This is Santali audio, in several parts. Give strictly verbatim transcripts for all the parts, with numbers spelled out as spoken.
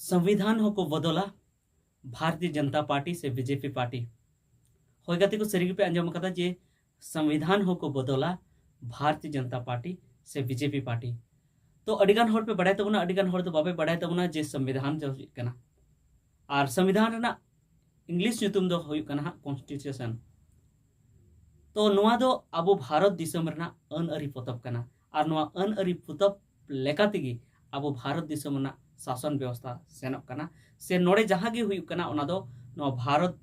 ᱥᱚᱝᱵᱤᱫᱷᱟᱱ ᱦᱚᱸᱠᱚ ᱵᱚᱫᱚᱞᱟ ᱵᱷᱟᱨᱚᱛᱤᱭᱚ ᱡᱚᱱᱚᱛᱟ ᱯᱟᱨᱴᱤ ᱥᱮ ᱵᱤᱡᱮᱯᱤ ᱯᱟᱨᱴᱤ᱾ ᱦᱳᱭ ᱜᱟᱛᱮ ᱠᱚ, ᱥᱟᱹᱨᱤ ᱜᱮᱯᱮ ᱟᱸᱡᱚᱢ ᱟᱠᱟᱫᱟ ᱡᱮ ᱥᱚᱝᱵᱤᱫᱷᱟᱱ ᱦᱚᱸᱠᱚ ᱵᱚᱫᱚᱞᱟ ᱵᱷᱟᱨᱚᱛᱤᱭᱚ ᱡᱚᱱᱚᱛᱟ ᱯᱟᱨᱴᱤ ᱥᱮ ᱵᱤᱡᱮᱯᱤ ᱯᱟᱨᱴᱤ᱾ ᱛᱚ ᱟᱹᱰᱤᱜᱟᱱ ᱦᱚᱲ ᱯᱮ ᱵᱟᱲᱟᱭ ᱛᱟᱵᱚᱱᱟ, ᱟᱹᱰᱤᱜᱟᱱ ᱦᱚᱲ ᱫᱚ ᱵᱟᱯᱮ ᱵᱟᱲᱟᱭ ᱛᱟᱵᱚᱱᱟ ᱡᱮ ᱥᱚᱝᱵᱤᱫᱷᱟᱱ ᱫᱚ ᱪᱮᱫ ᱠᱟᱱᱟ᱾ ᱟᱨ ᱥᱚᱝᱵᱤᱫᱷᱟᱱ ᱨᱮᱱᱟᱜ ᱤᱝᱞᱤᱥ ᱧᱩᱛᱩᱢ ᱫᱚ ᱦᱩᱭᱩᱜ ᱠᱟᱱᱟ ᱦᱟᱸᱜ ᱠᱚᱱᱥᱴᱤᱴᱤᱭᱩᱥᱚᱱ᱾ ᱛᱚ ᱱᱚᱣᱟ ᱫᱚ ᱟᱵᱚ ᱵᱷᱟᱨᱚᱛ ᱫᱤᱥᱚᱢ ᱨᱮᱱᱟᱜ ᱟᱹᱱ ᱟᱹᱨᱤ ᱯᱚᱛᱚᱵ ᱠᱟᱱᱟ᱾ ᱟᱨ ᱱᱚᱣᱟ ᱟᱹᱱ ᱟᱹᱨᱤ ᱯᱚᱛᱚᱵ ᱞᱮᱠᱟ ᱛᱮᱜᱮ ᱟᱵᱚ ᱵᱷᱟᱨᱚᱛ ᱫᱤᱥᱚᱢ ᱨᱮᱱᱟᱜ ᱥᱟᱥᱚᱱ ᱵᱮᱵᱚᱥᱛᱷᱟ ᱥᱮᱱᱚᱜ ᱠᱟᱱᱟ᱾ ᱥᱮ ᱱᱚᱰᱮ ᱡᱟᱦᱟᱸ ᱜᱮ ᱦᱩᱭᱩᱜ ᱠᱟᱱᱟ, ᱚᱱᱟ ᱫᱚ ᱱᱚᱣᱟ ᱵᱷᱟᱨᱚᱛ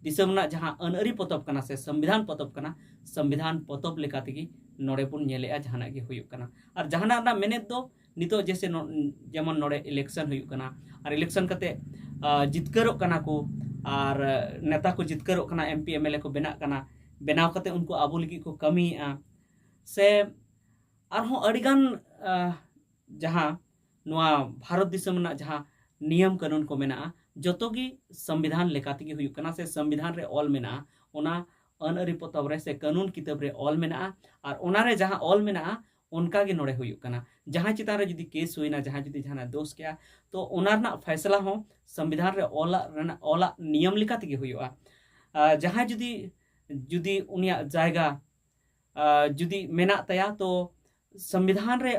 ᱫᱤᱥᱚᱢ ᱨᱮᱱᱟᱜ ᱡᱟᱦᱟᱸ ᱟᱹᱱ ᱟᱹᱨᱤ ᱯᱚᱛᱚᱵ ᱠᱟᱱᱟ ᱥᱮ ᱥᱚᱝᱵᱤᱫᱷᱟᱱ ᱯᱚᱛᱚᱵ ᱠᱟᱱᱟ, ᱥᱚᱝᱵᱤᱫᱷᱟᱱ ᱯᱚᱛᱚᱵ ᱞᱮᱠᱟ ᱛᱮᱜᱮ ᱱᱚᱰᱮ ᱵᱚᱱ ᱧᱮᱞᱮᱜᱼᱟ ᱡᱟᱦᱟᱱᱟᱜ ᱜᱮ ᱦᱩᱭᱩᱜ ᱠᱟᱱᱟ᱾ ᱟᱨ ᱡᱟᱦᱟᱱᱟᱜ ᱨᱮᱱᱟᱜ ᱢᱮᱱᱮᱫ ᱫᱚ ᱱᱤᱛᱚᱜ ᱡᱮᱥᱮ ᱱᱚ-, ᱡᱮᱢᱚᱱ ᱱᱚᱰᱮ ᱤᱞᱮᱠᱥᱚᱱ ᱦᱩᱭᱩᱜ ᱠᱟᱱᱟ, ᱟᱨ ᱤᱞᱮᱠᱥᱚᱱ ᱠᱟᱛᱮ, ᱟ, ᱡᱤᱛᱠᱟᱹᱨᱚᱜ ᱠᱟᱱᱟ ᱠᱚ, ᱟᱨ, ᱟ, ᱱᱮᱛᱟ ᱠᱚ ᱡᱤᱛᱠᱟᱹᱨᱚᱜ ᱠᱟᱱᱟ, M P M L A ᱠᱚ ᱵᱮᱱᱟᱜ ᱠᱟᱱᱟ, ᱵᱮᱱᱟᱣ ᱠᱟᱛᱮ ᱩᱱᱠᱩ ᱟᱵᱚ ᱞᱟᱹᱜᱤᱫ ᱠᱚ ᱠᱟᱹᱢᱤᱭᱮᱫᱼᱟ᱾ ᱥᱮ ᱟᱨᱦᱚᱸ ᱟᱹᱰᱤᱜᱟᱱ, ᱟ, ᱡᱟᱦᱟᱸ ᱱᱚᱣᱟ ᱵᱷᱟᱨᱚᱛ ᱫᱤᱥᱚᱢ ᱨᱮᱱᱟᱜ ᱡᱟᱦᱟᱸ ᱱᱤᱭᱚᱢ ᱠᱟᱹᱱᱩᱱ ᱠᱚ ᱢᱮᱱᱟᱜᱼᱟ, ᱡᱚᱛᱚ ᱜᱮ ᱥᱚᱝᱵᱤᱫᱷᱟᱱ ᱞᱮᱠᱟ ᱛᱮᱜᱮ ᱦᱩᱭᱩᱜ ᱠᱟᱱᱟ ᱥᱮ ᱥᱚᱝᱵᱤᱫᱷᱟᱱ ᱨᱮ ᱚᱞ ᱢᱮᱱᱟᱜᱼᱟ᱾ ᱚᱱᱟ ᱟᱹᱱ ᱟᱹᱨᱤ ᱯᱚᱛᱚᱵ ᱨᱮ ᱥᱮ ᱠᱟᱹᱱᱩᱱ ᱠᱤᱛᱟᱹᱵ ᱨᱮ ᱚᱞ ᱢᱮᱱᱟᱜᱼᱟ, ᱟᱨ ᱚᱱᱟ ᱨᱮ ᱡᱟᱦᱟᱸ ᱚᱞ ᱢᱮᱱᱟᱜᱼᱟ, ᱚᱱᱠᱟ ᱜᱮ ᱱᱚᱰᱮ ᱦᱩᱭᱩᱜ ᱠᱟᱱᱟ᱾ ᱡᱟᱦᱟᱸᱭ ᱪᱮᱛᱟᱱ ᱨᱮ ᱡᱩᱫᱤ ᱠᱮᱥ ᱦᱩᱭᱱᱟ, ᱡᱟᱦᱟᱸᱭ ᱡᱩᱫᱤ ᱡᱟᱦᱟᱱᱟᱜ ᱫᱳᱥ ᱠᱮᱜᱼᱟ, ᱛᱚ ᱚᱱᱟ ᱨᱮᱱᱟᱜ ᱯᱷᱟᱭᱥᱟᱞᱟ ᱦᱚᱸ ᱥᱚᱝᱵᱤᱫᱷᱟᱱ ᱨᱮ ᱚᱞᱟᱜ ᱨᱮᱱᱟᱜ, ᱚᱞᱟᱜ ᱱᱤᱭᱚᱢ ᱞᱮᱠᱟ ᱛᱮᱜᱮ ᱦᱩᱭᱩᱜᱼᱟ᱾ ᱟᱨ ᱡᱟᱦᱟᱸᱭ ᱡᱩᱫᱤ, ᱡᱩᱫᱤ ᱩᱱᱤᱭᱟᱜ ᱡᱟᱭᱜᱟ, ᱟᱨ ᱡᱩᱫᱤ ᱢᱮᱱᱟᱜ ᱛᱟᱭᱟ, ᱛᱚ ᱥᱚᱝᱵᱤᱫᱷᱟᱱ ᱨᱮ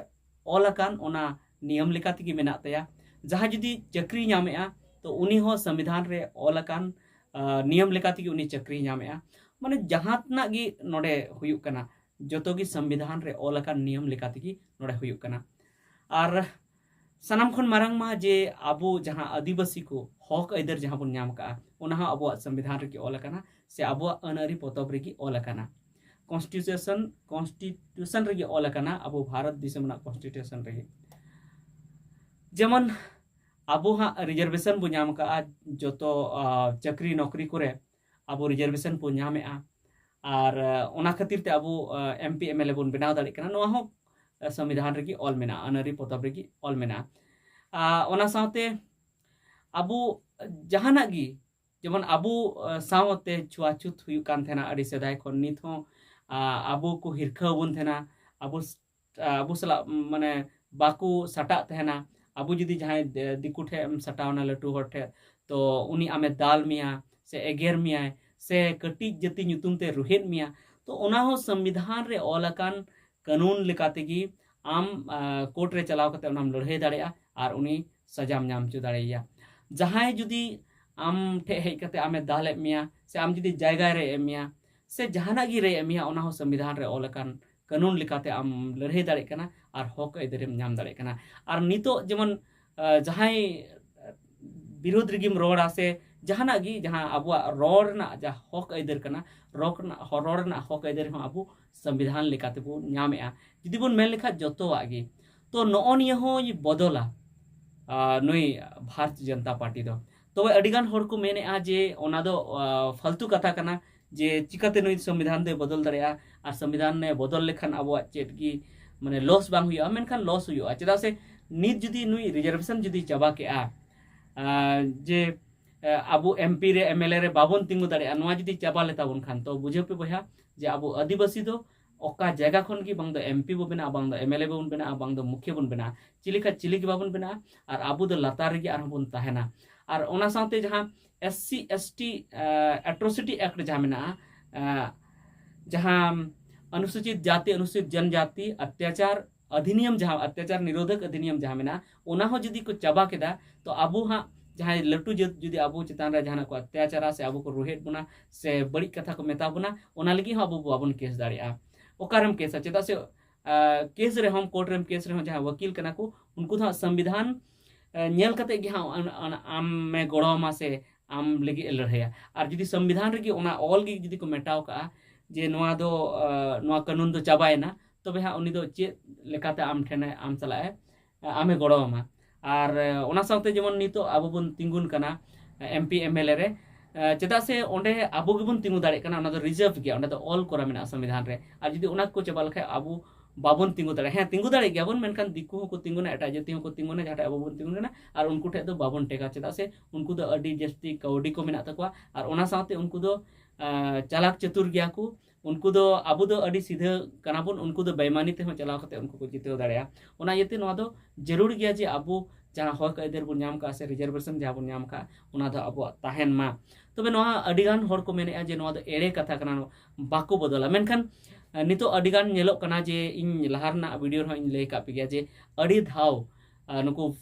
ᱚᱞ ᱟᱠᱟᱱ ᱚᱱᱟ ᱱᱤᱭᱚᱢ ᱞᱮᱠᱟ ᱛᱮᱜᱮ ᱢᱮᱱᱟᱜ ᱛᱟᱭᱟ᱾ ᱡᱟᱦᱟᱸᱭ ᱡᱩᱫᱤ ᱪᱟᱹᱠᱨᱤ ᱧᱟᱢᱮᱜᱼᱟ, ᱛᱚ ᱩᱱᱤ ᱦᱚᱸ ᱥᱚᱝᱵᱤᱫᱷᱟᱱ ᱨᱮ ᱚᱞ ᱟᱠᱟᱱ, ᱟᱨ ᱱᱤᱭᱚᱢ ᱞᱮᱠᱟ ᱛᱮᱜᱮ ᱩᱱᱤ ᱪᱟᱹᱠᱨᱤᱭ ᱧᱟᱢᱮᱜᱼᱟ᱾ ᱢᱟᱱᱮ ᱡᱟᱦᱟᱸ ᱛᱤᱱᱟᱹᱜ ᱜᱮ ᱱᱚᱰᱮ ᱦᱩᱭᱩᱜ ᱠᱟᱱᱟ, ᱡᱚᱛᱚ ᱜᱮ ᱥᱚᱝᱵᱤᱫᱷᱟᱱ ᱨᱮ ᱚᱞ ᱟᱠᱟᱱ ᱱᱤᱭᱚᱢ ᱞᱮᱠᱟ ᱛᱮᱜᱮ ᱱᱚᱰᱮ ᱦᱩᱭᱩᱜ ᱠᱟᱱᱟ᱾ ᱟᱨ ᱥᱟᱱᱟᱢ ᱠᱷᱚᱱ ᱢᱟᱨᱟᱝ ᱢᱟ ᱡᱮ ᱟᱵᱚ ᱡᱟᱦᱟᱸ ᱟᱹᱫᱤᱵᱟᱹᱥᱤ ᱠᱚ ᱦᱚᱠ ᱟᱹᱭᱫᱟᱹᱨ ᱡᱟᱦᱟᱸ ᱵᱚᱱ ᱧᱟᱢ ᱠᱟᱜᱼᱟ, ᱚᱱᱟ ᱦᱚᱸ ᱟᱵᱚᱣᱟᱜ ᱥᱚᱝᱵᱤᱫᱷᱟᱱ ᱨᱮᱜᱮ ᱚᱞ ᱟᱠᱟᱱᱟ ᱥᱮ ᱟᱵᱚᱣᱟᱜ ᱟᱹᱱ ᱟᱹᱨᱤ ᱯᱚᱛᱚᱵ ᱨᱮᱜᱮ ᱚᱞ ᱟᱠᱟᱱᱟ᱾ ᱠᱚᱱᱥᱴᱤᱴᱤᱭᱩᱥᱚᱱ, ᱠᱚᱱᱥᱴᱤᱴᱤᱭᱩᱥᱚᱱ ᱨᱮᱜᱮ ᱚᱞ ᱟᱠᱟᱱᱟ, ᱟᱵᱚ ᱵᱷᱟᱨᱚᱛ ᱫᱤᱥᱚᱢ ᱨᱮᱱᱟᱜ ᱠᱚᱱᱥᱴᱤᱴᱤᱭᱩᱥᱚᱱ ᱨᱮᱜᱮ᱾ ᱡᱮᱢᱚᱱ ᱟᱵᱚ ᱦᱟᱸᱜ ᱨᱤᱡᱟᱨᱵᱷᱮᱥᱚᱱ ᱵᱚ ᱧᱟᱢ ᱠᱟᱜᱼᱟ, ᱡᱚᱛᱚ, ᱟ, ᱪᱟᱹᱠᱨᱤ ᱱᱚᱠᱨᱤ ᱠᱚᱨᱮ ᱟᱵᱚ ᱨᱤᱡᱟᱨᱵᱷᱮᱥᱚᱱ ᱵᱚ ᱧᱟᱢᱮᱜᱼᱟ᱾ ᱟᱨ, ᱟ, ᱚᱱᱟ ᱠᱷᱟᱹᱛᱤᱨ ᱛᱮ ᱟᱵᱚ, ᱟ, M P M L A ᱵᱚᱱ ᱵᱮᱱᱟᱣ ᱫᱟᱲᱮᱭᱟᱜ ᱠᱟᱱᱟ᱾ ᱱᱚᱣᱟ ᱦᱚᱸ, ᱟ, ᱥᱚᱝᱵᱤᱫᱷᱟᱱ ᱨᱮᱜᱮ ᱚᱞ ᱢᱮᱱᱟᱜᱼᱟ, ᱟᱹᱱ ᱟᱹᱨᱤ ᱯᱚᱛᱚᱵ ᱨᱮᱜᱮ ᱚᱞ ᱢᱮᱱᱟᱜᱼᱟ᱾ ᱟ, ᱚᱱᱟ ᱥᱟᱶᱛᱮ ᱟᱵᱚ ᱡᱟᱦᱟᱱᱟᱜ ᱜᱮ, ᱡᱮᱢᱚᱱ ᱟᱵᱚ, ᱟ, ᱥᱟᱶᱛᱮ ᱪᱷᱩᱣᱟᱪᱷᱩᱛ ᱦᱩᱭᱩᱜ ᱠᱟᱱ ᱛᱟᱦᱮᱱᱟ ᱟᱹᱰᱤ ᱥᱮᱫᱟᱭ ᱠᱷᱚᱱ, ᱱᱤᱛ ᱦᱚᱸ, ᱟ, ᱟᱵᱚ ᱠᱚ ᱦᱤᱨᱠᱷᱟᱹ ᱟᱵᱚᱱ ᱛᱟᱦᱮᱱᱟ, ᱟᱵᱚ ᱥ-, ᱟ, ᱟᱵᱚ ᱥᱟᱞᱟᱜ, ᱢᱟᱱᱮ, ᱵᱟᱠᱚ ᱥᱟᱴᱟᱜ ᱛᱟᱦᱮᱱᱟ᱾ ᱟᱵᱚ ᱡᱩᱫᱤ ᱡᱟᱦᱟᱸᱭ ᱫᱤᱠᱩ ᱴᱷᱮᱱ ᱮᱢ ᱥᱟᱴᱟᱣᱱᱟ, ᱞᱟᱹᱴᱩ ᱦᱚᱲ ᱴᱷᱮᱱ, ᱛᱚ ᱩᱱᱤ ᱟᱢᱮ ᱫᱟᱞ ᱢᱮᱭᱟ ᱥᱮ ᱮᱜᱮᱨ ᱢᱮᱭᱟᱭ ᱥᱮ ᱠᱟᱹᱴᱤᱡ ᱡᱟᱹᱛᱤ ᱧᱩᱛᱩᱢ ᱛᱮ ᱨᱩᱦᱮᱫ ᱢᱮᱭᱟ, ᱛᱚ ᱚᱱᱟ ᱦᱚᱸ ᱥᱚᱝᱵᱤᱫᱷᱟᱱ ᱨᱮ ᱚᱞ ᱟᱠᱟᱱ ᱠᱟᱹᱱᱩᱱ ᱞᱮᱠᱟ ᱛᱮᱜᱮ ᱟᱢ ᱠᱳᱨᱴ ᱨᱮ ᱪᱟᱞᱟᱣ ᱠᱟᱛᱮ ᱚᱱᱟᱢ ᱞᱟᱹᱲᱦᱟᱹᱭ ᱫᱟᱲᱮᱭᱟᱜᱼᱟ ᱟᱨ ᱩᱱᱤ ᱥᱟᱡᱟᱢ ᱧᱟᱢ ᱦᱚᱪᱚ ᱫᱟᱲᱮᱭᱟᱭᱟ᱾ ᱡᱟᱦᱟᱸᱭ ᱡᱩᱫᱤ ᱟᱢ ᱴᱷᱮᱱ ᱦᱮᱡ ᱠᱟᱛᱮ ᱟᱢᱮ ᱫᱟᱞᱮᱫ ᱢᱮᱭᱟ ᱥᱮ ᱟᱢ ᱡᱩᱫᱤ ᱡᱟᱭᱜᱟᱭ ᱨᱮᱡ ᱮᱫ ᱢᱮᱭᱟ ᱥᱮ ᱡᱟᱦᱟᱱᱟᱜ ᱜᱮ ᱨᱮᱡ ᱮᱫ ᱢᱮᱭᱟ, ᱚᱱᱟ ᱦᱚᱸ ᱥᱚᱝᱵᱤᱫᱷᱟᱱ ᱨᱮ ᱚᱞ ᱟᱠᱟᱱ ᱠᱟᱹᱱᱩᱱ ᱞᱮᱠᱟᱛᱮ ᱟᱢ ᱞᱟᱹᱲᱦᱟᱹᱭ ᱫᱟᱲᱮᱭᱟᱜ ᱠᱟᱱᱟ ᱟᱨ ᱦᱚᱠ ᱟᱹᱭᱫᱟᱹᱨᱤᱢ ᱧᱟᱢ ᱫᱟᱲᱮᱭᱟᱜ ᱠᱟᱱᱟ᱾ ᱟᱨ ᱱᱤᱛᱚᱜ ᱡᱮᱢᱚᱱ ᱡᱟᱦᱟᱸᱭ ᱵᱤᱨᱳᱫᱷ ᱨᱮᱜᱮᱢ ᱨᱚᱲᱟ ᱥᱮ ᱡᱟᱦᱟᱱᱟᱜ ᱜᱮ, ᱡᱟᱦᱟᱸ ᱟᱵᱚᱣᱟᱜ ᱨᱚᱲ ᱨᱮᱱᱟᱜ ᱡᱟᱦᱟᱸ ᱦᱚᱠ ᱟᱹᱭᱫᱟᱹᱨ ᱠᱟᱱᱟ, ᱨᱚᱲ ᱨᱮᱱᱟᱜ ᱨᱚᱲ ᱨᱮᱱᱟᱜ ᱦᱚᱠ ᱟᱹᱭᱫᱟᱹᱨ ᱦᱚᱸ ᱟᱵᱚ ᱥᱚᱝᱵᱤᱫᱷᱟᱱ ᱞᱮᱠᱟᱛᱮᱵᱚ ᱧᱟᱢᱮᱫᱼᱟ᱾ ᱡᱩᱫᱤ ᱵᱚᱱ ᱢᱮᱱ ᱞᱮᱠᱷᱟᱱ ᱡᱚᱛᱚᱣᱟᱜ ᱜᱮ, ᱛᱚ ᱱᱚᱜᱼᱚ ᱱᱤᱭᱟᱹ ᱦᱚᱸᱭ ᱵᱚᱫᱚᱞᱟ ᱱᱩᱭ ᱵᱷᱟᱨᱚᱛ ᱡᱚᱱᱚᱛᱟ ᱯᱟᱨᱴᱤ ᱫᱚ᱾ ᱛᱚᱵᱮ ᱟᱹᱰᱤᱜᱟᱱ ᱦᱚᱲ ᱠᱚ ᱢᱮᱱᱮᱫᱼᱟ ᱡᱮ ᱚᱱᱟ ᱫᱚ ᱯᱷᱟᱞᱛᱩ ᱠᱟᱛᱷᱟ ᱠᱟᱱᱟ, ᱡᱮ ᱪᱤᱠᱟᱹᱛᱮ ᱱᱩᱭ ᱥᱚᱝᱵᱤᱫᱷᱟᱱ ᱫᱚᱭ ᱵᱚᱫᱚᱞ ᱫᱟᱲᱮᱭᱟᱜᱼᱟ, ᱟᱨ ᱥᱚᱝᱵᱤᱫᱷᱟᱱ ᱮ ᱵᱚᱫᱚᱞ ᱞᱮᱠᱷᱟᱱ ᱟᱵᱚᱣᱟᱜ ᱪᱮᱫ ᱜᱮ ᱢᱟᱱᱮ ᱞᱚᱥ ᱵᱟᱝ ᱦᱩᱭᱩᱜᱼᱟ᱾ ᱢᱮᱱᱠᱷᱟᱱ ᱞᱚᱥ ᱦᱩᱭᱩᱜᱼᱟ᱾ ᱪᱮᱫᱟᱜ ᱥᱮ ᱱᱤᱛ ᱡᱩᱫᱤ ᱱᱩᱭ ᱨᱤᱡᱟᱨᱵᱷᱮᱥᱚᱱ ᱡᱩᱫᱤ ᱪᱟᱵᱟ ᱠᱮᱜᱼᱟ, ᱡᱮ ᱟᱵᱚ ᱮᱢᱯᱤ ᱨᱮ, ᱮᱢᱮᱞᱮ ᱨᱮ ᱵᱟᱵᱚᱱ ᱛᱤᱸᱜᱩ ᱫᱟᱲᱮᱭᱟᱜᱼᱟ, ᱱᱚᱣᱟ ᱡᱩᱫᱤ ᱪᱟᱵᱟ ᱞᱮᱛᱟ ᱵᱚᱱ ᱠᱷᱟᱱ, ᱛᱚ ᱵᱩᱡᱷᱟᱹᱣ ᱯᱮ ᱵᱚᱭᱦᱟ, ᱡᱮ ᱟᱵᱚ ᱟᱹᱫᱤᱵᱟᱹᱥᱤ ᱫᱚ ᱚᱠᱟ ᱡᱟᱭᱜᱟ ᱠᱷᱚᱱ ᱜᱮ ᱵᱟᱝ ᱫᱚ ᱮᱢᱯᱤ ᱵᱚ ᱵᱮᱱᱟᱜᱼᱟ, ᱵᱟᱝ ᱫᱚ ᱮᱢᱮᱞᱮ ᱵᱚᱱ ᱵᱮᱱᱟᱜᱼᱟ, ᱵᱟᱝ ᱫᱚ ᱢᱩᱠᱷᱤᱭᱟᱹ ᱵᱚᱱ ᱵᱮᱱᱟᱜᱼᱟ, ᱪᱤᱞᱤ ᱠᱷᱟᱱ ᱪᱤᱞᱤ ᱜᱮ ᱵᱟᱵᱚᱱ ᱵᱮᱱᱟᱜᱼᱟ, ᱟᱨ ᱟᱵᱚ ᱫᱚ ᱞᱟᱛᱟᱨ ᱨᱮᱜᱮ ᱟᱨᱦᱚᱸ ᱵᱚᱱ ᱛᱟᱦᱮᱱᱟ᱾ ᱟᱨ ᱚᱱᱟ ᱥᱟᱶᱛᱮ ᱡᱟᱦᱟᱸ S C S T atrocity act ᱡᱟᱦᱟᱸ ᱢᱮᱱᱟᱜᱼᱟ, ᱡᱟᱦᱟᱸ ᱚᱱᱩᱥᱩᱪᱤᱛ ᱡᱟᱛᱤ ᱚᱱᱩᱥᱩᱪᱤᱛ ᱡᱚᱱᱡᱟᱛᱤ ᱚᱛᱛᱟᱪᱟᱨ ᱚᱫᱷᱤᱱᱤᱭᱚᱢ, ᱡᱟᱦᱟᱸ ᱚᱛᱛᱟᱪᱟᱨ ᱱᱤᱨᱳᱫᱷᱚᱠ ᱚᱫᱷᱤᱱᱤᱭᱚᱢ ᱡᱟᱦᱟᱸ ᱢᱮᱱᱟᱜᱼᱟ, ᱚᱱᱟ ᱦᱚᱸ ᱡᱩᱫᱤ ᱠᱚ ᱪᱟᱵᱟ ᱠᱮᱫᱟ, ᱛᱚ ᱟᱵᱚ ᱦᱟᱸᱜ ᱡᱟᱦᱟᱸᱭ ᱞᱟᱹᱴᱩ ᱡᱟᱹᱛ ᱡᱩᱫᱤ ᱟᱵᱚ ᱪᱮᱛᱟᱱ ᱨᱮ ᱡᱟᱦᱟᱱᱟᱜ ᱠᱚ ᱚᱛᱛᱟᱪᱟᱨᱟ ᱥᱮ ᱟᱵᱚ ᱠᱚ ᱨᱩᱦᱮᱫ ᱵᱚᱱᱟ ᱥᱮ ᱵᱟᱹᱲᱤᱡ ᱠᱟᱛᱷᱟ ᱠᱚ ᱢᱮᱛᱟ ᱵᱚᱱᱟ, ᱚᱱᱟ ᱞᱟᱹᱜᱤᱫ ᱦᱚᱸ ᱟᱵᱚ ᱵᱟᱵᱚᱱ ᱠᱮᱥ ᱫᱟᱲᱮᱭᱟᱜᱼᱟ᱾ ᱚᱠᱟᱨᱮᱢ ᱠᱮᱥᱟ? ᱪᱮᱫᱟᱜ ᱥᱮ ᱠᱮᱥ ᱨᱮᱦᱚᱸ, ᱠᱳᱨᱴ ᱨᱮᱢ ᱠᱮᱥ ᱨᱮᱦᱚᱸ, ᱡᱟᱦᱟᱸ ᱣᱟᱹᱠᱤᱞ ᱠᱟᱱᱟ ᱠᱚ, ᱩᱱᱠᱩ ᱫᱚ ᱦᱟᱸᱜ ᱥᱚᱝᱵᱤᱫᱷᱟᱱ ᱧᱮᱞ ᱠᱟᱛᱮ ᱜᱮ ᱦᱟᱸᱜ ᱟᱢᱮ ᱜᱚᱲᱚ ᱟᱢᱟ ᱥᱮ ᱟᱢ ᱞᱟᱹᱜᱤᱫ ᱮ ᱞᱟᱹᱲᱦᱟᱹᱭᱟ᱾ ᱟᱨ ᱡᱩᱫᱤ ᱥᱚᱝᱵᱤᱫᱷᱟᱱ ᱨᱮᱜᱮ ᱚᱱᱟ ᱚᱞ ᱜᱮ ᱡᱩᱫᱤ ᱠᱚ ᱢᱮᱴᱟᱣ ᱠᱟᱜᱼᱟ ᱡᱮ ᱱᱚᱣᱟ ᱫᱚ, ᱱᱚᱣᱟ ᱠᱟᱹᱱᱩᱱ ᱫᱚ ᱪᱟᱵᱟᱭᱮᱱᱟ, ᱛᱚᱵᱮ ᱦᱟᱸᱜ ᱩᱱᱤ ᱫᱚ ᱪᱮᱫ ᱞᱮᱠᱟᱛᱮ ᱟᱢ ᱴᱷᱮᱱᱮ, ᱟᱢ ᱥᱟᱞᱟᱜ ᱮ, ᱟᱢᱮ ᱜᱚᱲᱚ ᱟᱢᱟ? ᱟᱨ ᱚᱱᱟ ᱥᱟᱶᱛᱮ ᱡᱮᱢᱚᱱ ᱱᱤᱛᱚᱜ ᱟᱵᱚ ᱵᱚᱱ ᱛᱤᱸᱜᱩᱱ ᱠᱟᱱᱟ ᱮᱢᱯᱤ ᱮᱢᱮᱞᱮ ᱨᱮ, ᱪᱮᱫᱟᱜ ᱥᱮ ᱚᱸᱰᱮ ᱟᱵᱚ ᱜᱮᱵᱚᱱ ᱛᱤᱸᱜᱩ ᱫᱟᱲᱮᱭᱟᱜ ᱠᱟᱱᱟ, ᱚᱱᱟ ᱫᱚ ᱨᱤᱡᱟᱨᱵᱷ ᱜᱮᱭᱟ, ᱚᱸᱰᱮ ᱫᱚ ᱚᱞ ᱠᱚᱨᱟ ᱢᱮᱱᱟᱜᱼᱟ ᱥᱚᱝᱵᱤᱫᱷᱟᱱ ᱨᱮ᱾ ᱟᱨ ᱡᱩᱫᱤ ᱚᱱᱟ ᱠᱚ ᱪᱟᱵᱟ ᱞᱮᱠᱷᱟᱱ ᱟᱵᱚ ᱵᱟᱵᱚᱱ ᱛᱤᱸᱜᱩ ᱫᱟᱲᱮᱭᱟᱜᱼᱟ᱾ ᱦᱮᱸ, ᱛᱤᱸᱜᱩ ᱫᱟᱲᱮᱭᱟᱜ ᱜᱮᱭᱟᱵᱚᱱ, ᱢᱮᱱᱠᱷᱟᱱ ᱫᱤᱠᱩ ᱦᱚᱸᱠᱚ ᱛᱤᱸᱜᱩᱱᱟ, ᱮᱴᱟᱜ ᱡᱟᱹᱛᱤ ᱦᱚᱸᱠᱚ ᱛᱤᱸᱜᱩᱱᱟ, ᱡᱟᱦᱟᱸ ᱴᱷᱮᱱ ᱟᱵᱚ ᱵᱚᱱ ᱛᱤᱸᱜᱩᱱ ᱠᱟᱱᱟ, ᱟᱨ ᱩᱱᱠᱩ ᱴᱷᱮᱱ ᱫᱚ ᱵᱟᱵᱚᱱ ᱴᱮᱠᱟ᱾ ᱪᱮᱫᱟᱜ ᱥᱮ ᱩᱱᱠᱩ ᱫᱚ ᱟᱹᱰᱤ ᱡᱟᱹᱥᱛᱤ ᱠᱟᱹᱣᱰᱤ ᱠᱚ ᱢᱮᱱᱟᱜ ᱛᱟᱠᱚᱣᱟ, ᱟᱨ ᱚᱱᱟ ᱥᱟᱶᱛᱮ ᱩᱱᱠᱩ ᱫᱚ ᱪᱟᱞᱟᱠ ᱪᱟᱛᱩᱨ ᱜᱮᱭᱟ ᱠᱚ᱾ ᱩᱱᱠᱩ ᱫᱚ, ᱟᱵᱚ ᱫᱚ ᱟᱹᱰᱤ ᱥᱤᱫᱷᱟᱹ ᱠᱟᱱᱟ ᱵᱚᱱ, ᱩᱱᱠᱩ ᱫᱚ ᱵᱮᱭᱢᱟᱱᱤ ᱛᱮᱦᱚᱸ ᱪᱟᱞᱟᱣ ᱠᱟᱛᱮ ᱩᱱᱠᱩ ᱠᱚ ᱡᱤᱛᱟᱹᱣ ᱫᱟᱲᱮᱭᱟᱜᱼᱟ᱾ ᱚᱱᱟ ᱤᱭᱟᱹᱛᱮ ᱱᱚᱣᱟ ᱫᱚ ᱡᱟᱹᱨᱩᱲ ᱜᱮᱭᱟ ᱡᱮ ᱟᱵᱚ ᱡᱟᱦᱟᱸ ᱦᱚᱠ ᱟᱹᱭᱫᱟᱹᱨ ᱵᱚᱱ ᱧᱟᱢ ᱠᱟᱜᱼᱟ ᱥᱮ ᱨᱤᱡᱟᱨᱵᱷᱮᱥᱚᱱ ᱡᱟᱦᱟᱸ ᱵᱚᱱ ᱧᱟᱢ ᱠᱟᱜᱼᱟ, ᱚᱱᱟ ᱫᱚ ᱟᱵᱚᱣᱟᱜ ᱛᱟᱦᱮᱱ ᱢᱟ᱾ ᱛᱚᱵᱮ ᱱᱚᱣᱟ ᱟᱹᱰᱤᱜᱟᱱ ᱦᱚᱲ ᱠᱚ ᱢᱮᱱᱮᱫᱼᱟ ᱡᱮ ᱱᱚᱣᱟ ᱫᱚ ᱮᱲᱮ ᱠᱟᱛᱷᱟ ᱠᱟᱱᱟ, ᱵᱟᱠᱚ ᱵᱚᱫᱚᱞᱟ᱾ ᱢᱮᱱᱠᱷᱟᱱ ᱱᱤᱛᱚᱜ ᱟᱹᱰᱤᱜᱟᱱ ᱧᱮᱞᱚᱜ ᱠᱟᱱᱟ ᱡᱮ ᱤᱧ ᱞᱟᱦᱟ ᱨᱮᱱᱟᱜ ᱵᱷᱤᱰᱤᱭᱳ ᱨᱮᱦᱚᱸ ᱤᱧ ᱞᱟᱹᱭ ᱟᱠᱟᱫ ᱯᱮ ᱜᱮᱭᱟ ᱡᱮ ᱟᱹᱰᱤ ᱫᱷᱟᱣ ᱱᱩᱠᱩ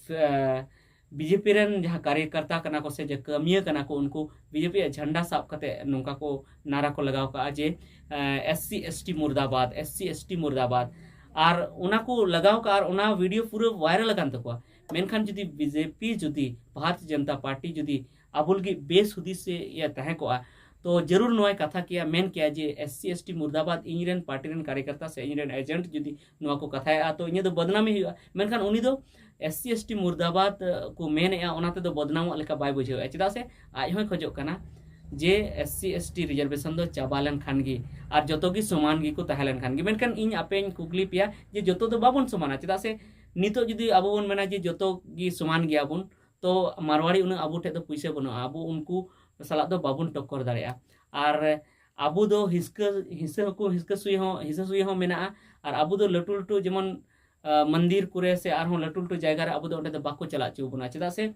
ᱵᱤᱡᱮᱯᱤ ᱨᱮᱱ ᱡᱟᱦᱟᱸ ᱠᱟᱨᱭᱚᱠᱚᱨᱛᱟ ᱠᱟᱱᱟ ᱠᱚ ᱥᱮ ᱡᱮ ᱠᱟᱹᱢᱤᱭᱟᱹ ᱠᱟᱱᱟ ᱠᱚ, ᱩᱱᱠᱩ ᱵᱤᱡᱮᱯᱤ ᱭᱟᱜ ᱡᱷᱟᱱᱰᱟ ᱥᱟᱵ ᱠᱟᱛᱮ ᱱᱚᱝᱠᱟ ᱠᱚ ᱱᱟᱨᱟ ᱠᱚ ᱞᱟᱜᱟᱣ ᱠᱟᱜᱼᱟ ᱡᱮ ᱮᱥ ᱥᱤ ᱮᱥ ᱴᱤ ᱢᱩᱨᱫᱟᱵᱟᱫ, ᱮᱥ ᱥᱤ ᱮᱥ ᱴᱤ ᱢᱩᱨᱫᱟᱵᱟᱫ᱾ ᱟᱨ ᱚᱱᱟ ᱠᱚ ᱞᱟᱜᱟᱣ ᱠᱟᱜᱼᱟ ᱟᱨ ᱚᱱᱟ ᱵᱷᱤᱰᱤᱭᱳ ᱯᱩᱨᱟᱹ ᱵᱷᱟᱭᱨᱟᱞ ᱟᱠᱟᱱ ᱛᱟᱠᱚᱣᱟ᱾ ᱢᱮᱱᱠᱷᱟᱱ ᱡᱩᱫᱤ ᱵᱤᱡᱮᱯᱤ, ᱡᱩᱫᱤ ᱵᱷᱟᱨᱚᱛᱤᱭᱚ ᱡᱚᱱᱚᱛᱟ ᱯᱟᱨᱴᱤ ᱡᱩᱫᱤ ᱟᱵᱚ ᱞᱟᱹᱜᱤᱫ ᱵᱮᱥ ᱦᱩᱫᱤᱥ ᱮ ᱛᱟᱦᱮᱸ ᱠᱚᱜᱼᱟ, ᱛᱚ ᱡᱟᱹᱨᱩᱲ ᱱᱚᱣᱟᱭ ᱠᱟᱛᱷᱟ ᱠᱮᱭᱟ, ᱢᱮᱱ ᱠᱮᱭᱟ ᱡᱮ ᱮᱥ ᱥᱤ ᱮᱥ ᱴᱤ ᱢᱩᱨᱫᱟᱵᱟᱫ, ᱤᱧ ᱨᱮᱱ ᱯᱟᱨᱴᱤ ᱨᱮᱱ ᱠᱟᱨᱭᱚᱠᱚᱨᱛᱟ ᱥᱮ ᱤᱧ ᱨᱮᱱ ᱮᱡᱮᱱᱴ ᱡᱩᱫᱤ ᱱᱚᱣᱟ ᱠᱚ ᱠᱟᱛᱷᱟᱭᱟ, ᱛᱚ ᱤᱧᱟᱹᱜ ᱫᱚ ᱵᱚᱫᱱᱟᱢᱤ ᱦᱩᱭᱩᱜᱼᱟ᱾ ᱢᱮᱱᱠᱷᱟᱱ ᱩᱱᱤ ᱫᱚ ᱮᱥ ᱥᱤ ᱮᱥ ᱴᱤ ᱢᱩᱨᱫᱟᱵᱟᱫ ᱠᱚ ᱢᱮᱱᱮᱜᱼᱟ, ᱚᱱᱟ ᱛᱮᱫᱚ ᱵᱚᱫᱱᱟᱢᱚᱜ ᱞᱮᱠᱟ ᱵᱟᱭ ᱵᱩᱡᱷᱟᱹᱣᱮᱜᱼᱟ᱾ ᱪᱮᱫᱟᱜ ᱥᱮ ᱟᱡ ᱦᱚᱸᱭ ᱠᱷᱚᱡᱚᱜ ᱠᱟᱱᱟ ᱡᱮ S C S T reservation ᱫᱚ ᱪᱟᱵᱟ ᱞᱮᱱᱠᱷᱟᱱ ᱜᱮ ᱟᱨ ᱡᱚᱛᱚ ᱜᱮ ᱥᱚᱢᱟᱱ ᱜᱮᱠᱚ ᱛᱟᱦᱮᱸ ᱞᱮᱱᱠᱷᱟᱱ ᱜᱮ᱾ ᱢᱮᱱᱠᱷᱟᱱ ᱤᱧ ᱟᱯᱮᱧ ᱠᱩᱠᱞᱤ ᱯᱮᱭᱟ ᱡᱮ ᱡᱚᱛᱚ ᱫᱚ ᱵᱟᱵᱚᱱ ᱥᱚᱢᱟᱱᱟ᱾ ᱪᱮᱫᱟᱜ ᱥᱮ ᱱᱤᱛᱚᱜ ᱡᱩᱫᱤ ᱟᱵᱚ ᱵᱚᱱ ᱢᱮᱱᱟ ᱡᱮ ᱡᱚᱛᱚ ᱜᱮ ᱥᱚᱢᱟᱱ ᱜᱮᱭᱟᱵᱚᱱ, ᱛᱚ ᱢᱟᱨᱣᱟᱲᱤ ᱩᱱᱟᱹᱜ ᱟᱵᱚ ᱴᱷᱮᱡ ᱫᱚ ᱯᱩᱭᱥᱟᱹ ᱵᱟᱹᱱᱩᱜᱼᱟ, ᱟᱵᱚ ᱩᱱᱠᱩ ᱥᱟᱞᱟᱜ ᱫᱚ ᱵᱟᱵᱚᱱ ᱴᱚᱠᱠᱚᱨ ᱫᱟᱲᱮᱭᱟᱜᱼᱟ᱾ ᱟᱨ ᱟᱵᱚ ᱫᱚ ᱦᱤᱥᱠᱟᱹ, ᱦᱤᱥᱟᱹ ᱦᱚᱸᱠᱚ, ᱦᱤᱥᱠᱟᱹ ᱥᱩᱭ ᱦᱚᱸ, ᱦᱤᱥᱟᱹ ᱥᱩᱭ ᱦᱚᱸ ᱢᱮᱱᱟᱜᱼᱟ᱾ ᱟᱨ ᱟᱵᱚ ᱫᱚ ᱞᱟᱹᱴᱩ ᱞᱟᱹᱴᱩ ᱡᱮᱢᱚᱱ, ᱟ, ᱢᱚᱱᱫᱤᱨ ᱠᱚᱨᱮ ᱥᱮ ᱟᱨᱦᱚᱸ ᱞᱟᱹᱴᱩ ᱞᱟᱹᱴᱩ ᱡᱟᱭᱜᱟ ᱨᱮ ᱟᱵᱚ ᱫᱚ ᱚᱸᱰᱮ ᱫᱚ ᱵᱟᱠᱚ ᱪᱟᱞᱟᱜ ᱦᱚᱪᱚ ᱵᱚᱱᱟ᱾ ᱪᱮᱫᱟᱜ ᱥᱮ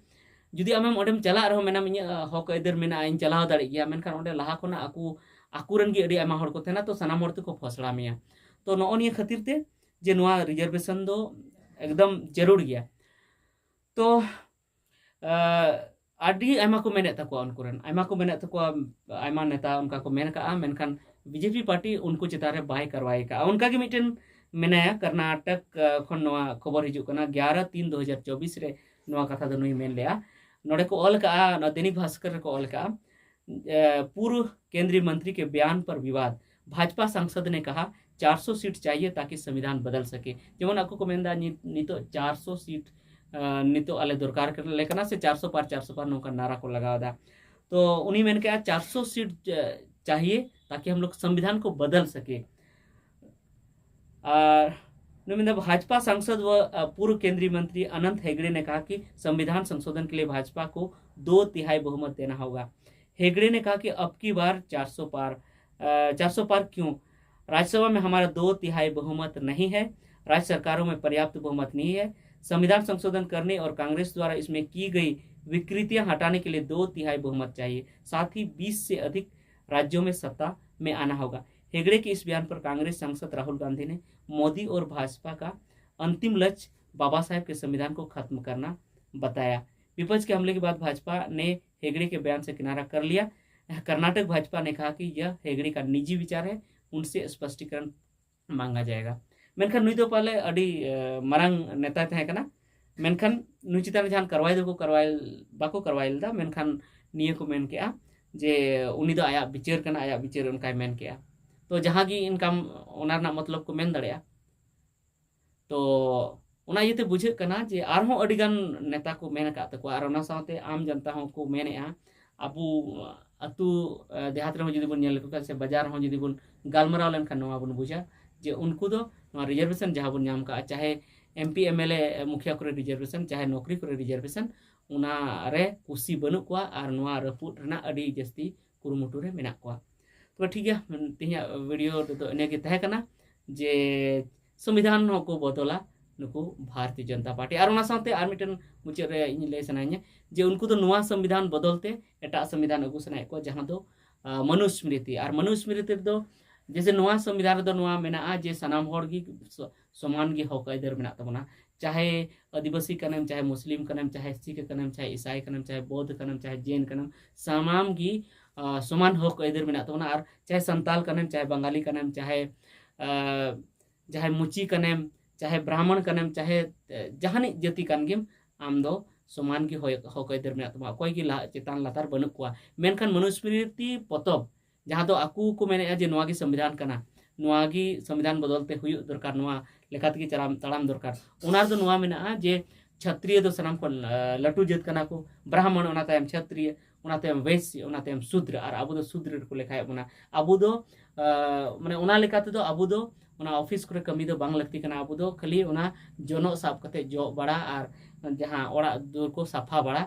ᱡᱩᱫᱤ ᱟᱢᱮᱢ ᱚᱸᱰᱮᱢ ᱪᱟᱞᱟᱜ ᱨᱮᱦᱚᱸ ᱢᱮᱱᱟᱢ, "ᱤᱧᱟᱹᱜ, ᱟ, ᱦᱚᱠ ᱟᱹᱭᱫᱟᱹᱨ ᱢᱮᱱᱟᱜᱼᱟ, ᱤᱧ ᱪᱟᱞᱟᱣ ᱫᱟᱲᱮᱜ ᱜᱮᱭᱟ", ᱢᱮᱱᱠᱷᱟᱱ ᱚᱸᱰᱮ ᱞᱟᱦᱟ ᱠᱷᱚᱱᱟᱜ ᱟᱠᱚ, ᱟᱠᱚᱨᱮᱱ ᱜᱮ ᱟᱹᱰᱤ ᱟᱭᱢᱟ ᱦᱚᱲ ᱠᱚ ᱛᱟᱦᱮᱱᱟ, ᱛᱚ ᱥᱟᱱᱟᱢ ᱦᱚᱲ ᱛᱮᱠᱚ ᱯᱷᱚᱥᱲᱟ ᱢᱮᱭᱟ᱾ ᱛᱚ ᱱᱚᱜᱼᱚ ᱱᱤᱭᱟᱹ ᱠᱷᱟᱹᱛᱤᱨ ᱛᱮ ᱡᱮ ᱱᱚᱣᱟ ᱨᱤᱡᱟᱨᱵᱷᱮᱥᱚᱱ ᱫᱚ ᱮᱠᱫᱚᱢ ᱡᱟᱹᱨᱩᱲ ᱜᱮᱭᱟ᱾ ᱛᱚ, ᱟ, ᱟᱹᱰᱤ ᱟᱭᱢᱟ ᱠᱚ ᱢᱮᱱᱮᱫ ᱛᱟᱠᱚᱣᱟ, ᱩᱱᱠᱩ ᱨᱮᱱ ᱟᱭᱢᱟ ᱠᱚ ᱢᱮᱱᱮᱫ ᱛᱟᱠᱚᱣᱟ, ᱟᱭᱢᱟ ᱱᱮᱛᱟ ᱚᱱᱠᱟ ᱠᱚ ᱢᱮᱱ ᱠᱟᱜᱼᱟ, ᱢᱮᱱᱠᱷᱟᱱ ᱵᱤᱡᱮᱯᱤ ᱯᱟᱨᱴᱤ ᱩᱱᱠᱩ ᱪᱮᱛᱟᱱ ᱨᱮ ᱵᱟᱭ ᱠᱟᱨᱣᱟᱭ ᱠᱟᱜᱼᱟ᱾ ᱚᱱᱠᱟ ᱜᱮ ᱢᱤᱫᱴᱮᱱ ᱢᱮᱱᱟᱭᱟ ᱠᱚᱨᱱᱟᱴᱚᱠ, ᱟ, ᱠᱷᱚᱱ ᱱᱚᱣᱟ ᱠᱷᱚᱵᱚᱨ ᱦᱤᱡᱩᱜ ᱠᱟᱱᱟ, ᱜᱭᱟᱨᱟ ᱛᱤᱱ ᱫᱩ ᱦᱟᱡᱟᱨ ᱪᱚᱵᱵᱤᱥ ᱨᱮ ᱱᱚᱣᱟ ᱠᱟᱛᱷᱟ ᱫᱚ ᱱᱩᱭ ᱢᱮᱱ ᱞᱮᱜᱼᱟ᱾ ᱱᱚᱰᱮ ᱠᱚ ᱚᱞ ᱠᱟᱜᱼᱟ, ᱱᱚᱣᱟ ᱫᱮᱱᱤᱠ ᱵᱷᱟᱥᱠᱚᱨ ᱨᱮᱠᱚ ᱚᱞ ᱠᱟᱜᱼᱟ, ᱮ, ᱯᱩᱨᱵ ᱠᱮᱱᱫᱨᱤᱭ ᱢᱚᱱᱛᱨᱤ ᱠᱮ ᱵᱮᱭᱟᱱ ᱯᱟᱨ ᱵᱤᱵᱟᱫ, ᱵᱷᱟᱡᱯᱟ ᱥᱟᱝᱥᱚᱫ ᱱᱮ ᱠᱟᱦᱟ ᱪᱟᱨᱥᱚ ᱥᱤᱴ ᱪᱟᱦᱤᱭᱮ ᱛᱟᱠᱤ ᱥᱚᱝᱵᱤᱫᱷᱟᱱ ᱵᱚᱫᱚᱞ ᱥᱟᱠᱮ᱾ ᱡᱮᱢᱚᱱ ᱟᱠᱚ ᱠᱚ ᱢᱮᱱᱫᱟ ᱱᱤᱛ, ᱱᱤᱛᱚᱜ ᱪᱟᱨᱥᱚ ᱥᱤᱴ, ᱟ, ᱱᱤᱛᱚᱜ ᱟᱞᱮ ᱫᱚᱨᱠᱟᱨ ᱞᱮ ᱠᱟᱱᱟ ᱥᱮ ᱪᱟᱨᱥᱚ ᱯᱟᱨ, ᱪᱟᱨᱥᱚ ᱯᱟᱨ ᱱᱚᱝᱠᱟ ᱱᱟᱨᱟ ᱠᱚ ᱞᱟᱜᱟᱣ ᱮᱫᱟ᱾ ᱛᱚ ᱩᱱᱤ ᱢᱮᱱ ᱠᱮᱜᱼᱟ, "ᱪᱟᱨᱥᱚ ᱥᱤᱴ ᱪᱟ-, ᱪᱟᱦᱤᱭᱮ ᱛᱟᱠᱤ ᱦᱟᱢ ᱞᱳᱜ ᱥᱚᱝᱵᱤᱫᱷᱟᱱ ᱠᱚ ᱵᱚᱫᱚᱞ ᱥᱟᱠᱮ᱾" ᱟᱨ ᱱᱩᱭ ᱢᱮᱱᱫᱟ, ᱵᱷᱟᱡᱯᱟ ᱥᱟᱝᱥᱚᱫ ᱣᱚ, ᱟ, ᱯᱩᱨᱵ ᱠᱮᱱᱫᱨᱤᱭ ᱢᱚᱱᱛᱨᱤ ᱚᱱᱚᱱᱛ ᱦᱮᱜᱲᱮ ᱱᱮ ᱠᱟᱦᱟ ᱠᱤ ᱥᱚᱝᱵᱤᱫᱷᱟᱱ ᱥᱚᱝᱥᱳᱫᱷᱚᱱ ᱠᱮ ᱞᱤᱭᱮ ᱵᱷᱟᱡᱯᱟ ᱠᱚ ᱫᱳ ᱛᱤᱦᱟᱭ ᱵᱚᱦᱩᱢᱚᱛ ᱫᱮᱱᱟ ᱦᱳᱜᱟ᱾ हेगड़े ने कहा कि अब की बार चार सौ पार, अ, चार सौ पार क्यों? राज्यसभा में हमारा दो तिहाई बहुमत नहीं है, राज्य सरकारों में पर्याप्त बहुमत नहीं है। संविधान संशोधन करने और कांग्रेस द्वारा इसमें की गई विकृतियां हटाने के लिए दो तिहाई बहुमत चाहिए। साथ ही बीस से अधिक राज्यों में सत्ता में आना होगा। हेगड़े के इस बयान पर कांग्रेस सांसद राहुल गांधी ने मोदी और भाजपा का अंतिम लक्ष्य बाबा साहेब के संविधान को खत्म करना बताया। विपक्ष के हमले के बाद भाजपा ने हेगड़े के बयान से किनारा कर लिया। कर्नाटक भाजपा ने कहा कि यह हेगड़े का निजी विचार है, उनसे स्पष्टीकरण मांगा जाएगा। ᱢᱮᱱᱠᱷᱟᱱ ᱱᱩᱭ ᱫᱚ ᱯᱟᱞᱮ ᱟᱹᱰᱤ, ᱮ, ᱢᱟᱨᱟᱝ ᱱᱮᱛᱟᱭ ᱛᱟᱦᱮᱸ ᱠᱟᱱᱟ᱾ ᱢᱮᱱᱠᱷᱟᱱ ᱱᱩᱭ ᱪᱮᱛᱟᱱ ᱨᱮ ᱡᱟᱦᱟᱱ ᱠᱟᱨᱣᱟᱭ ᱫᱚᱠᱚ ᱠᱟᱨᱣᱟᱭ, ᱵᱟᱠᱚ ᱠᱟᱨᱣᱟᱭ ᱞᱮᱫᱟ᱾ ᱢᱮᱱᱠᱷᱟᱱ ᱱᱤᱭᱟᱹ ᱠᱚ ᱢᱮᱱ ᱠᱮᱜᱼᱟ ᱡᱮ ᱩᱱᱤ ᱫᱚ ᱟᱭᱟᱜ ᱵᱤᱪᱟᱹᱨ ᱠᱟᱱᱟ, ᱟᱭᱟᱜ ᱵᱤᱪᱟᱹᱨ ᱚᱱᱠᱟᱭ ᱢᱮᱱ ᱠᱮᱜᱼᱟ᱾ ᱛᱚ ᱡᱟᱦᱟᱸ ᱜᱮ ᱤᱱᱠᱟᱢ, ᱚᱱᱟ ᱨᱮᱱᱟᱜ ᱢᱚᱛᱞᱚᱵ ᱠᱚ ᱢᱮᱱ ᱫᱟᱲᱮᱭᱟᱜᱼᱟ᱾ ᱛᱚ ᱚᱱᱟ ᱤᱭᱟᱹᱛᱮ ᱵᱩᱡᱷᱟᱹᱜ ᱠᱟᱱᱟ ᱡᱮ ᱟᱨᱦᱚᱸ ᱟᱹᱰᱤ ᱜᱟᱱ ᱱᱮᱛᱟ ᱠᱚ ᱢᱮᱱ ᱟᱠᱟᱫ ᱛᱟᱠᱚᱣᱟ, ᱟᱨ ᱚᱱᱟ ᱥᱟᱶᱛᱮ ᱟᱢ ᱡᱟᱱᱛᱟ ᱦᱚᱸᱠᱚ ᱢᱮᱱᱮᱜᱼᱟ, ᱟᱵᱚ ᱟᱹᱛᱩ, ᱮ, ᱫᱮᱦᱟᱛ ᱨᱮᱦᱚᱸ ᱡᱩᱫᱤ ᱵᱚᱱ ᱧᱮᱞ ᱞᱮᱠᱚ ᱠᱷᱟᱱ ᱥᱮ ᱵᱟᱡᱟᱨ ᱨᱮᱦᱚᱸ ᱡᱩᱫᱤ ᱵᱚᱱ ᱜᱟᱞᱢᱟᱨᱟᱣ ᱞᱮᱱᱠᱷᱟᱱ ᱱᱚᱣᱟ ᱵᱚᱱ ᱵᱩᱡᱟ ᱡᱮ ᱩᱱᱠᱩ ᱫᱚ ᱱᱚᱣᱟ ᱨᱤᱡᱟᱨᱵᱷᱮᱥᱚᱱ ᱡᱟᱦᱟᱸ ᱵᱚᱱ ᱧᱟᱢ ᱠᱟᱜᱼᱟ, ᱪᱟᱦᱮ M P, M L A, ᱢᱩᱠᱷᱤᱭᱟ ᱠᱚᱨᱮ ᱨᱤᱡᱟᱨᱵᱷᱮᱥᱚᱱ, ᱪᱟᱦᱮ ᱱᱚᱠᱨᱤ ᱠᱚᱨᱮ ᱨᱤᱡᱟᱨᱵᱷᱮᱥᱚᱱ, ᱚᱱᱟ ᱨᱮ ᱠᱩᱥᱤ ᱵᱟᱹᱱᱩᱜ ᱠᱚᱣᱟ ᱟᱨ ᱱᱚᱣᱟ ᱨᱟᱹᱯᱩᱫ ᱨᱮᱱᱟᱜ ᱟᱹᱰᱤ ᱡᱟᱹᱥᱛᱤ ᱠᱩᱨᱩᱢᱩᱴᱩ ᱨᱮ ᱢᱮᱱᱟᱜ ᱠᱚᱣᱟ᱾ ᱛᱚᱵᱮ ᱴᱷᱤᱠ ᱜᱮᱭᱟ, ᱛᱮᱦᱮᱧᱟᱜ ᱵᱷᱤᱰᱤᱭᱳ ᱨᱮᱫᱚ ᱤᱱᱟᱹ ᱜᱮ ᱛᱟᱦᱮᱸ ᱠᱟᱱᱟ ᱡᱮ ᱥᱚᱝᱵᱤᱫᱷᱟᱱ ᱦᱚᱸᱠᱚ ᱵᱚᱫᱚᱞᱟ ᱱᱩᱠᱩ ᱵᱷᱟᱨᱚᱛᱤᱭᱚ ᱡᱚᱱᱚᱛᱟ ᱯᱟᱨᱴᱤ᱾ ᱟᱨ ᱚᱱᱟ ᱥᱟᱶᱛᱮ ᱟᱨ ᱢᱤᱫᱴᱮᱱ ᱢᱩᱪᱟᱹᱫ ᱨᱮ ᱤᱧ ᱞᱟᱹᱭ ᱥᱟᱱᱟᱧᱟ ᱡᱮ ᱩᱱᱠᱩ ᱫᱚ ᱱᱚᱣᱟ ᱥᱚᱝᱵᱤᱫᱷᱟᱱ ᱵᱚᱫᱚᱞ ᱛᱮ ᱮᱴᱟᱜ ᱥᱚᱝᱵᱤᱫᱷᱟᱱ ᱟᱹᱜᱩ ᱥᱟᱱᱟᱭᱮᱫ ᱠᱚᱣᱟ, ᱡᱟᱦᱟᱸ ᱫᱚ, ᱟ, ᱢᱚᱱᱩᱥᱢᱨᱤᱛᱤ᱾ ᱟᱨ ᱢᱚᱱᱩᱥᱢᱨᱤᱛᱤ ᱨᱮᱫᱚ ᱡᱮᱥᱮ ᱱᱚᱣᱟ ᱥᱚᱝᱵᱤᱫᱷᱟᱱ ᱨᱮᱫᱚ ᱱᱚᱣᱟ ᱢᱮᱱᱟᱜᱼᱟ ᱡᱮ ᱥᱟᱱᱟᱢ ᱦᱚᱲ ᱜᱮ ᱥᱚ-, ᱥᱚᱢᱟᱱ ᱜᱮ ᱦᱚᱠ ᱟᱹᱭᱫᱟᱹᱨ ᱢᱮᱱᱟᱜ ᱛᱟᱵᱚᱱᱟ, ᱪᱟᱦᱮ ᱟᱹᱫᱤᱵᱟᱹᱥᱤ ᱠᱟᱱᱟᱢ, ᱪᱟᱦᱮ ᱢᱩᱥᱞᱤᱢ ᱠᱟᱱᱟᱢ, ᱪᱟᱦᱮ ᱥᱤᱠᱷ ᱠᱟᱱᱟᱢ, ᱪᱟᱦᱮ ᱤᱥᱟᱭ ᱠᱟᱱᱟᱢ, ᱪᱟᱦᱮ ᱵᱳᱫᱷ ᱠᱟᱱᱟᱢ, ᱪᱟᱦᱮ ᱡᱮᱱ ᱠᱟᱱᱟᱢ, ᱥᱟᱱᱟᱢ ᱜᱮ, ᱟ, ᱥᱚᱢᱟᱱ ᱦᱚᱠ ᱟᱹᱭᱫᱟᱹᱨ ᱢᱮᱱᱟᱜ ᱛᱟᱵᱚᱱᱟ᱾ ᱟᱨ ᱪᱟᱦᱮ ᱥᱟᱱᱛᱟᱞ ᱠᱟᱱᱟᱢ, ᱪᱟᱦᱮ ᱵᱟᱝᱜᱟᱞᱤ ᱠᱟᱱᱟᱢ, ᱪᱟᱦᱮ, ᱟ, ᱡᱟᱦᱟᱸᱭ ᱢᱩᱪᱤ ᱠᱟᱱᱮᱢ, ᱪᱟᱦᱮ ᱵᱨᱟᱦᱢᱚᱬ ᱠᱟᱱᱮᱢ, ᱪᱟᱦᱮ, ᱮ, ᱡᱟᱦᱟᱱᱤᱡ ᱡᱟᱹᱛᱤ ᱠᱟᱱ ᱜᱮᱢ, ᱟᱢ ᱫᱚ ᱥᱚᱢᱟᱱ ᱜᱮ ᱦᱚᱭ-, ᱦᱚᱠ ᱟᱹᱭᱫᱟᱹᱨ ᱢᱮᱱᱟᱜ ᱛᱟᱢᱟ᱾ ᱚᱠᱚᱭ ᱜᱮ ᱞᱟᱦᱟ, ᱪᱮᱛᱟᱱ ᱞᱟᱛᱟᱨ ᱵᱟᱹᱱᱩᱜ ᱠᱚᱣᱟ᱾ ᱢᱮᱱᱠᱷᱟᱱ ᱢᱚᱱᱩᱥᱢᱨᱤᱛᱤ ᱯᱚᱛᱚᱵ, ᱡᱟᱦᱟᱸ ᱫᱚ ᱟᱠᱚ ᱠᱚ ᱢᱮᱱᱮᱫᱼᱟ ᱡᱮ ᱱᱚᱣᱟ ᱜᱮ ᱥᱚᱝᱵᱤᱫᱷᱟᱱ ᱠᱟᱱᱟ, ᱱᱚᱣᱟ ᱜᱮ ᱥᱚᱝᱵᱤᱫᱷᱟᱱ ᱵᱚᱫᱚᱞ ᱛᱮ ᱦᱩᱭᱩᱜ ᱫᱚᱨᱠᱟᱨ, ᱱᱚᱣᱟ ᱞᱮᱠᱟ ᱛᱮᱜᱮ ᱪᱟᱞᱟᱢ, ᱛᱟᱲᱟᱢ ᱫᱚᱨᱠᱟᱨ, ᱚᱱᱟ ᱨᱮᱫᱚ ᱱᱚᱣᱟ ᱢᱮᱱᱟᱜᱼᱟ ᱡᱮ ᱪᱷᱟᱛᱨᱤᱭᱚ ᱫᱚ ᱥᱟᱱᱟᱢ ᱠᱷᱚᱱ, ᱟ, ᱞᱟᱹᱴᱩ ᱡᱟᱹᱛ ᱠᱟᱱᱟ ᱠᱚ, ᱵᱨᱟᱦᱢᱚᱬ, ᱚᱱᱟ ᱛᱟᱭᱚᱢ ᱪᱷᱟᱛᱨᱤᱭᱚ, ᱚᱱᱟ ᱛᱟᱭᱚᱢ ᱵᱳᱭᱥᱭᱚ, ᱚᱱᱟ ᱛᱟᱭᱚᱢ ᱥᱩᱫᱨᱚ, ᱟᱨ ᱟᱵᱚ ᱫᱚ ᱥᱩᱫᱨᱚ ᱨᱮᱠᱚ ᱞᱮᱠᱷᱟᱭᱮᱫ ᱵᱚᱱᱟ᱾ ᱟᱵᱚ ᱫᱚ, ᱟ, ᱢᱟᱱᱮ ᱚᱱᱟ ᱞᱮᱠᱟ ᱛᱮᱫᱚ ᱟᱵᱚ ᱫᱚ ᱚᱱᱟ ᱚᱯᱷᱤᱥ ᱠᱚᱨᱮ ᱠᱟᱹᱢᱤ ᱫᱚ ᱵᱟᱝ ᱞᱟᱹᱠᱛᱤ ᱠᱟᱱᱟ᱾ ᱟᱵᱚ ᱫᱚ ᱠᱷᱟᱹᱞᱤ ᱚᱱᱟ ᱡᱚᱱᱚᱜ ᱥᱟᱵ ᱠᱟᱛᱮ ᱡᱚᱜ ᱵᱟᱲᱟ ᱟᱨ ᱡᱟᱦᱟᱸ ᱚᱲᱟᱜ ᱫᱩᱣᱟᱹᱨ ᱠᱚ ᱥᱟᱯᱷᱟ ᱵᱟᱲᱟ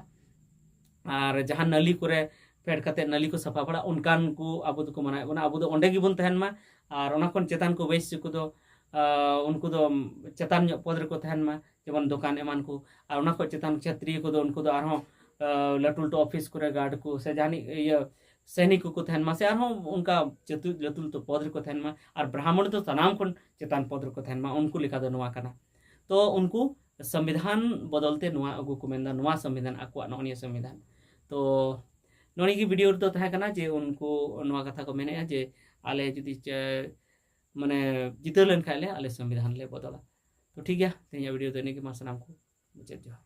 ᱟᱨ ᱡᱟᱦᱟᱸ ᱱᱟᱹᱞᱤ ᱠᱚᱨᱮ ᱯᱷᱮᱰ ᱠᱟᱛᱮ ᱱᱟᱹᱞᱤ ᱠᱚ ᱥᱟᱯᱷᱟ ᱵᱟᱲᱟ, ᱚᱱᱠᱟᱱ ᱠᱚ ᱟᱵᱚ ᱫᱚᱠᱚ ᱢᱟᱱᱟᱣᱮᱫ ᱵᱚᱱᱟ᱾ ᱟᱵᱚ ᱫᱚ ᱚᱸᱰᱮ ᱜᱮᱵᱚᱱ ᱛᱟᱦᱮᱱ ᱢᱟ᱾ ᱟᱨ ᱚᱱᱟ ᱠᱷᱚᱱ ᱪᱮᱛᱟᱱ ᱠᱚ ᱵᱟᱹᱭᱥᱤ ᱠᱚᱫᱚ, ᱟᱸ, ᱩᱱᱠᱩ ᱫᱚ ᱪᱮᱛᱟᱱ ᱧᱚᱜ ᱯᱚᱫᱽ ᱨᱮᱠᱚ ᱛᱟᱦᱮᱱ ᱢᱟ, ᱡᱮᱢᱚᱱ ᱫᱚᱠᱟᱱ ᱮᱢᱟᱱ ᱠᱚ᱾ ᱟᱨ ᱚᱱᱟ ᱠᱷᱚᱱ ᱪᱮᱛᱟᱱ ᱪᱷᱟᱛᱨᱤᱭᱟᱹ ᱠᱚᱫᱚ ᱩᱱᱠᱩ ᱫᱚ ᱟᱨᱦᱚᱸ, ᱟᱸ, ᱞᱟᱹᱴᱩ ᱞᱟᱹᱴᱩ ᱚᱯᱷᱤᱥ ᱠᱚᱨᱮ ᱜᱟᱨᱰ ᱠᱚ ᱥᱮ ᱡᱟᱦᱟᱱᱤᱡ ᱤᱭᱟᱹ ᱥᱮᱱᱤᱠ ᱠᱚᱠᱚ ᱛᱟᱦᱮᱱ ᱢᱟ, ᱥᱮ ᱟᱨᱦᱚᱸ ᱚᱱᱠᱟ ᱞᱟᱹᱴᱩ ᱞᱟᱹᱴᱩ ᱯᱚᱫᱽ ᱨᱮᱠᱚ ᱛᱟᱦᱮᱱ ᱢᱟ᱾ ᱟᱨ ᱵᱨᱟᱦᱢᱚᱬ ᱫᱚ ᱥᱟᱱᱟᱢ ᱠᱷᱚᱱ ᱪᱮᱛᱟᱱ ᱯᱚᱫᱽ ᱨᱮᱠᱚ ᱛᱟᱦᱮᱱ ᱢᱟ, ᱩᱱᱠᱩ ᱞᱮᱠᱟ ᱫᱚ ᱱᱚᱣᱟ ᱠᱟᱱᱟ᱾ ᱛᱚ ᱩᱱᱠᱩ ᱥᱚᱝᱵᱤᱫᱷᱟᱱ ᱵᱚᱫᱚᱞ ᱛᱮ ᱱᱚᱣᱟ ᱟᱹᱜᱩ ᱠᱚ ᱢᱮᱱᱫᱟ, ᱱᱚᱣᱟ ᱥᱚᱝᱵᱤᱫᱷᱟᱱ, ᱟᱠᱚᱣᱟᱜ ᱱᱚᱜᱼᱚ ᱱᱤᱭᱟᱹ ᱥᱚᱝᱵᱤᱫᱷᱟᱱ᱾ ᱛᱚ ᱱᱚᱜᱼᱚ ᱱᱤᱭᱟᱹ ᱜᱮ ᱵᱷᱤᱰᱤᱭᱳ ᱨᱮᱫᱚ ᱛᱟᱦᱮᱸ ᱠᱟᱱᱟ ᱡᱮ ᱩᱱᱠᱩ ᱱᱚᱣᱟ ᱠᱟᱛᱷᱟ ᱠᱚ ᱢᱮᱱᱮᱫᱼᱟ ᱡᱮ ᱟᱞᱮ ᱡᱩᱫᱤ ᱪᱮ-, ᱢᱟᱱᱮ ᱡᱤᱛᱟᱹᱣ ᱞᱮᱱᱠᱷᱟᱱ ᱞᱮ, ᱟᱞᱮ ᱥᱚᱝᱵᱤᱫᱷᱟᱱ ᱞᱮ ᱵᱚᱫᱚᱞᱟ᱾ ᱛᱚ ᱴᱷᱤᱠ ᱜᱮᱭᱟ, ᱛᱮᱦᱮᱧᱟᱜ ᱵᱷᱤᱰᱤᱭᱳ ᱫᱚ ᱤᱱᱟᱹ ᱜᱮ, ᱢᱟ ᱥᱟᱱᱟᱢ ᱠᱚ ᱢᱩᱪᱟᱹᱫ ᱡᱚᱦᱟᱨ᱾